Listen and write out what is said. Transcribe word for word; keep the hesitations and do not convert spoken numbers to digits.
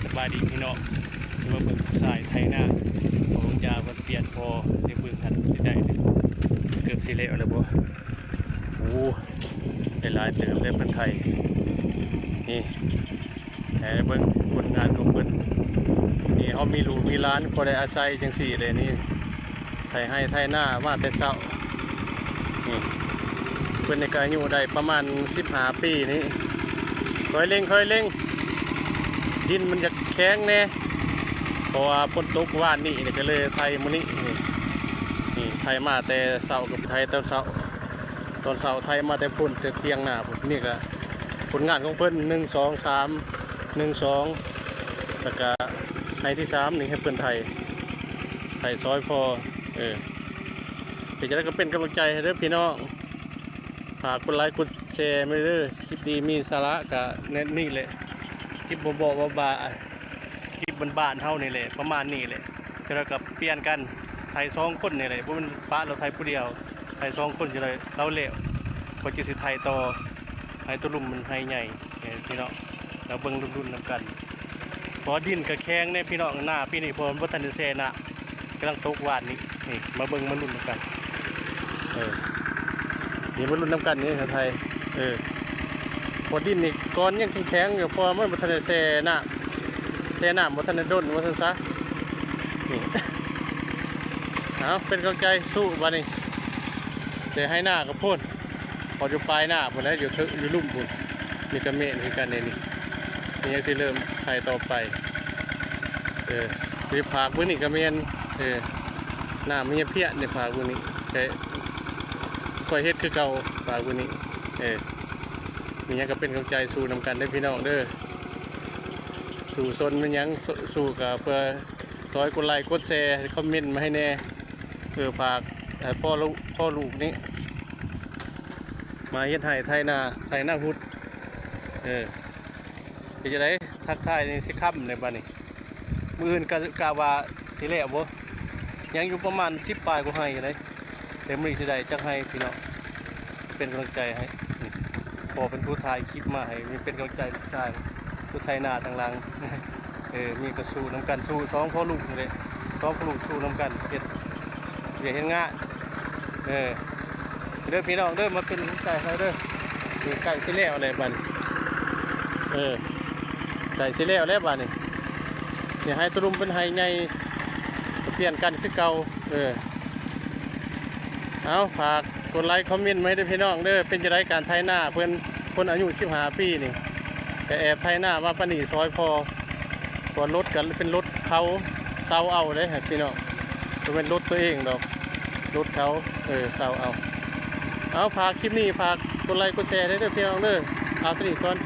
สบายดีพี่น้อง สิมาเบิ่งผู้ชายไถนา ของยาเพิ่นเปลี่ยนพอได้เบิ่งหันสิได้เลย เกือบสิแล้วแล้วบ่ โอ้ ได้หลายเติบได้เพิ่นไถ นี่ ให้เบิ่งผลงานของเพิ่น นี่เฮามีลูกมีหลานพอได้อาศัยจังซี่เลยนี่ ไถไฮ่ไถนามาแต่เช้า นี่ เพิ่นนี่ก็อายุได้ประมาณสิบห้าปีนี่ ค่อยเร่ง ค่อยเร่ง ดินมันจะแข็งแน่ เพราะว่าฝนตกวานนี้นี่ก็เลยไถมื้อนี้ นี่ นี่ไถมาแต่เช้ากับไถตอนเช้า ตอนเช้าไถมาแต่พุ้นแต่เที่ยงนาพุ้น นี่ก็ผลงานของเพิ่น หนึ่ง สอง สาม หนึ่ง สอง แล้วก็ไฮ่ที่สามนี่ให้เพิ่นไถ ไถซอยพอ เออ เป็นจั่งใดก็เป็นกำลังใจให้เด้อพี่น้อง ฝากกดไลค์กดแชร์มาเด้อ คลิปดีมีสาระก็แนวนี้แหละ คลิปบ่ๆบ้าๆ คลิปบ้านๆเฮานี่แหละ ประมาณนี้แหละ จั่งใดก็เปลี่ยนกัน ไถสองคนนี่แหละ บ่แม่นปะลาวไถผู้เดียว ไถสองคนจั่งใดลาวแล้ว ก็จะสิไถต่อ ไฮ่ตัวลุ่มมันไฮ่ใหญ่ เออ พี่น้อง แล้วเบิ่งรุ่นๆนำกัน เพราะดินก็แข็งแน่พี่น้อง นาปีนี้เพราะมันบ่ทันได้แช่น้ำ กำลังตกวานนี้ นี่ มาเบิ่งมาลุ้นนำกัน เออ นี่มาลุ้นนำกันนี่ไทย เออ เพราะดินนี่ก่อนยังแข็งๆอยู่ เพราะว่ามันบ่ทันได้แช่น้ำ แช่น้ำบ่ทันได้ดน ว่าซั่นซะ นี่ เอา เป็นกำลังใจสู้บาดนี้ แต่ไฮ่นาก็พู้น พออยู่ปลายนาพุ้นแหละ อยู่เทิง อยู่ลุ่มพุ้น นี่ก็แม่นคือกันเด้นี่ นี่ยังสิเริ่มไถต่อไป เออ สิผากมื้อนี้ก็แม่น เออ น้ำมันยังเพี้ย นี่ผากมื้อนี้ แต่ค่อยเฮ็ดคือเก่า ผากมื้อนี้ เออ มีหยังก็เป็นกำลังใจสู้นำกันเด้อพี่น้องเด้อ สู้ซนแม่นหยัง สู้ สู้ก็เพื่อซอยกดไลค์กดแชร์ คอมเมนต์มาให้แน่ เออ ฝากให้พ่อลูก พ่อลูกนี่ มาเฮ็ดไฮ่ไถนา ไถนาฮุด เออ เป็นจั่งใด ทักทายนี่สิค่ำเลยบาดนี้ มื้ออื่นกะ กะว่าสิแล้วบ่ ยังอยู่ประมาณสิบปลายกว่าไฮ่อยู่เด้ แต่มื้อนี้สิได้จักไฮ่พี่น้อง เป็นกำลังใจให้ พ่อเป็นผู้ถ่ายคลิปมาให้ เป็นกำลังใจลูกชาย ผู้ไถนาทางหลัง เออ มีก็สู้นำกัน สู้สองพ่อลูกนี่แหละ สองพ่อลูกสู้นำกัน เฮ็ดเวียกเฮ็ดงาน เออ เด้อพี่น้องเด้อ มาเป็นกำลังใจให้เด้อ นี่ใกล้สิแล้วแล้วบาดนี้ เออ ใกล้สิแล้วแล้วบาดนี้ นี่ไฮ่ตัวลุ่มเป็นไฮ่ใหญ่ เปลี่ยนกันคือเก่า เออ เอา ฝากกดไลค์คอมเมนต์มาให้เด้อพี่น้องเด้อ เป็นจั่งใดการไถนาเพิ่น คนอายุสิบห้าปีนี่ ก็แอบไถนามาปานนี้ซอยพ่อ เพราะรถก็เป็นรถเขาเช่าเอาเด้พี่น้อง บ่แม่นรถตัวเองดอก รถเขา เออ เช่าเอา เอา ฝากคลิปนี้ ฝากกดไลค์กดแชร์ให้เด้อพี่น้องเด้อ เอาเท่านี้ก่อน